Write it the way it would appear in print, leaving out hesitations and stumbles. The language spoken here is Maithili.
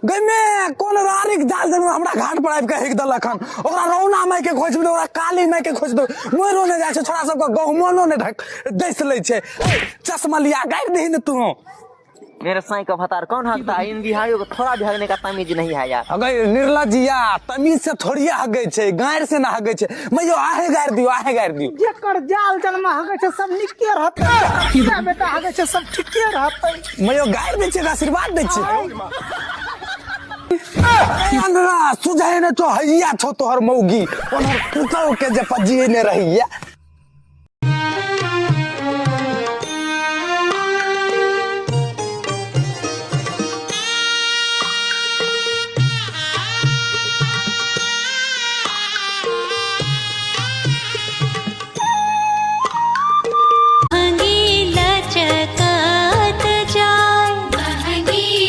गै मे कोन रारीक जाल देलहुँ हमरा घाट पर आबि कऽ हेक देलक हन। ओकरा रौना माय के खोजि ओकरा काली माय के खोजि दो मरो नहि जाइ छै छोड़ा सबके गहुमनो नहि ढक डसि लै छै। चश्मा लिया गाड़ि दही ने तू। मेरे साई का भतार कौन हकता है? इन बिहारियों को थोड़ा भी हगने का तमीज नहीं है यार। अगे निर्लज्जिया तमीज से थोड़िए हगै छै, गारि से ना हगै छै। मैयो आहे गारि दियो, आहे गारि दियो। जेकर जाल जन्मा हगै छै सब निके रहतै, जेकर बेटा हगै छै सब ठीके रहतै। मैयो गारि दै छै, आशीर्वाद दै छै। अंधरा सुझाय ने तो हैया छौ तोहर मौगी, ओनहर पुतौ के जे पजिए ने रहिया।